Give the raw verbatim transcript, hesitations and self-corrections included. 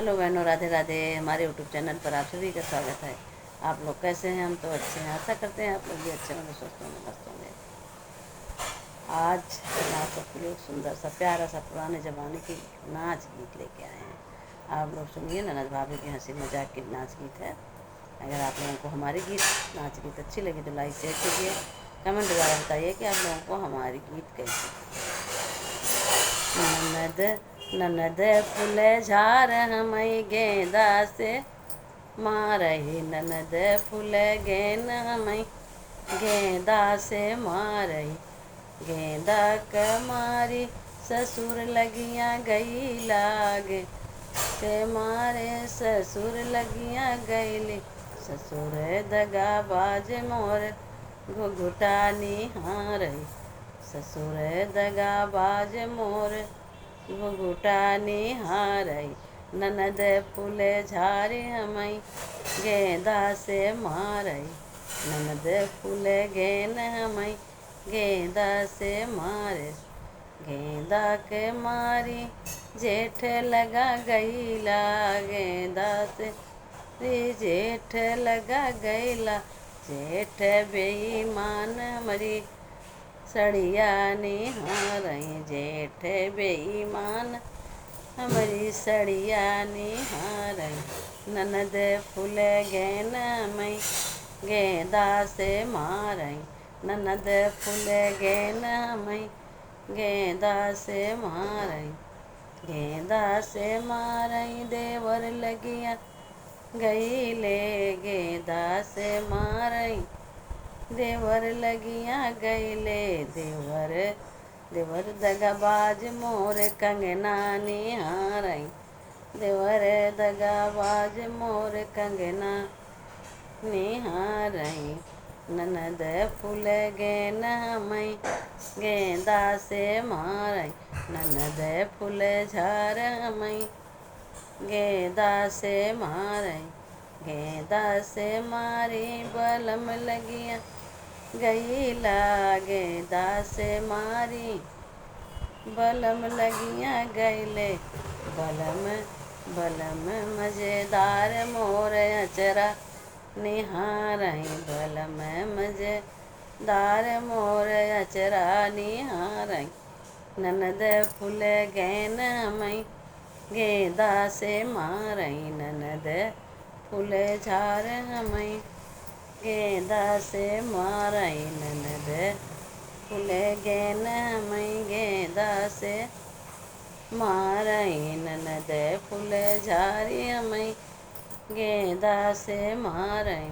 हेलो बहनों, राधे राधे। हमारे YouTube चैनल पर आप सभी का स्वागत है। आप लोग कैसे हैं? हम तो अच्छे हैं। आशा करते हैं आप लोग भी अच्छे होंगे, स्वस्थ होंगे, मस्त होंगे। आज हम आप सबके लिए एक सुंदर सा, प्यारा सा, पुराने ज़माने की नाच गीत लेके आए हैं। आप लोग सुनिए, ननद भाभी के हंसी मजाक के नाच गीत है। अगर आप लोगों को हमारे गीत, नाच गीत अच्छी लगी तो like share कीजिए, comment द्वारा बताइए कि आप लोगों को हमारी गीत कैसे लगे। ननद, ननद फुलझार हमई गेंदा से मारही, ननद फुल गेन हमई गेंदा से मारही। गेंदा क मारी ससुर लगिया गईला गे, से मारे ससुर लगिया गईली। ससुर दगाबाज मोर घुघुटा निहारही, ससुर दगाबाज मोर घुघुटा निहारही। ननद फुलझार हमई गेंदा से मारही, ननद फुल गेन हमई गेंदा से मारे। गेंदा के मारी जेठ लगा गईला, गेंदा से रे जेठ लगा गईला। जेठ बेईमान हमरी सड़िया निहारही, जेठ बेईमान हमरी सड़िया निहारही। ननद फुल गेन हमई गेंदा से मारही, ननद फुल गेन हमई गेंदा से मारही। गेंदा से मारही देवर लगिया गईले, गेंदा से मारही देवर लगिया गईले। देवर, देवर दगाबाज मोर कंगना निहारही, देवर दगाबाज मोर कंगना निहारही। ननद फुल गेन हमई गेंदा से मारही, ननद फुलझार हमई गेंदा से मारही। गेंदा से मारी बलम लगिया गईला, गेंदा से मारी बलम लगिया गईले। बलम, बलम मजेदार मोर अचरा निहारही, बलम मजेदार मोर अचरा निहारही। ननद फुल गेन हमई गेंदा से मारही, ननद फुलझार हमई गेंदा से मारही, ननद फुल गेन हमई गेंदा से मारही। ननद फुलझार हमई गेंदा से मारही,